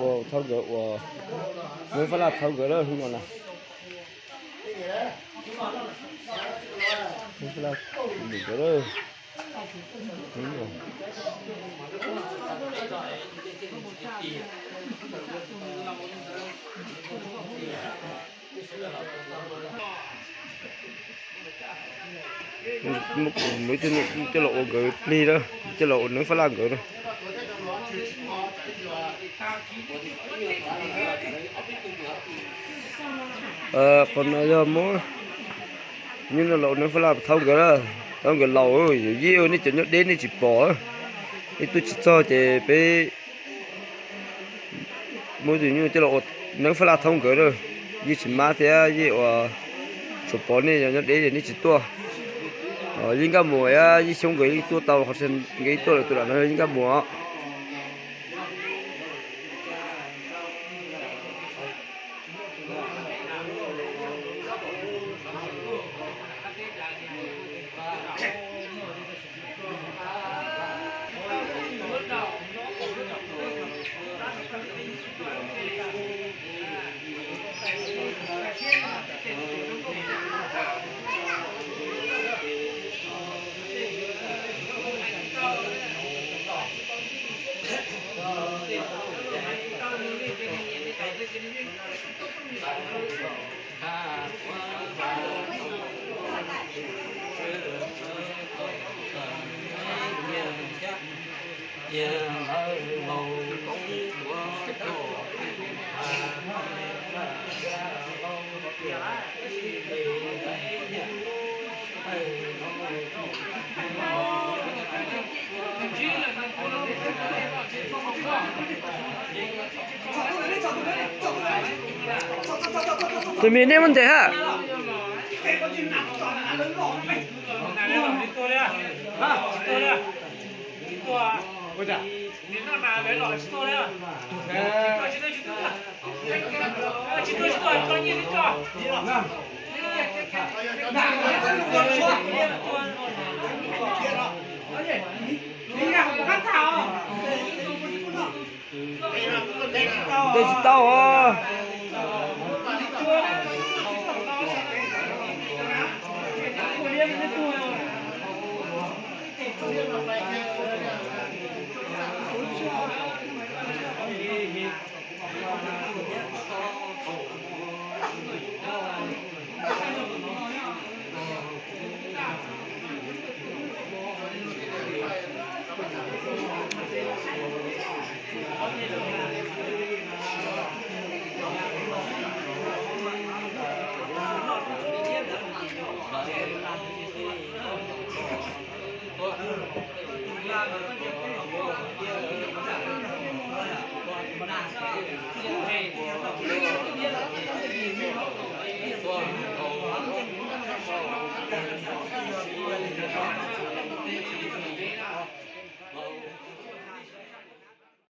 Thauj nkawd uas, Neeb Faj Laj thauj nkawd lawm hnub no na. Neeb Faj Laj nkawd lawm. Coj los ua nkawd plig na, coj los ua Neeb Faj Laj nkawd na. Qhov no yog muab nyuj no los ua Neeb Faj Laj thauj nkawd, thauj nkawd laus, yawm yij nej cov nyob deb nej tsis pom, nej tuaj tsis txog ces peb muab tus nyuj coj los ua Neeb Faj Laj thauj nkawd na. Yij tsis mab thiab yij uas tsuas pom nej yog nyob deb ces nej tsis tuaj. Yij Nkaj Muas thiab Yij Xyoob nkawd yeej tuaj tau, qhov nkawd tuaj lawm tus lam no yog Yij Nkaj Muas. Tus me nej muab ntes hab. Ntes tsis tau os.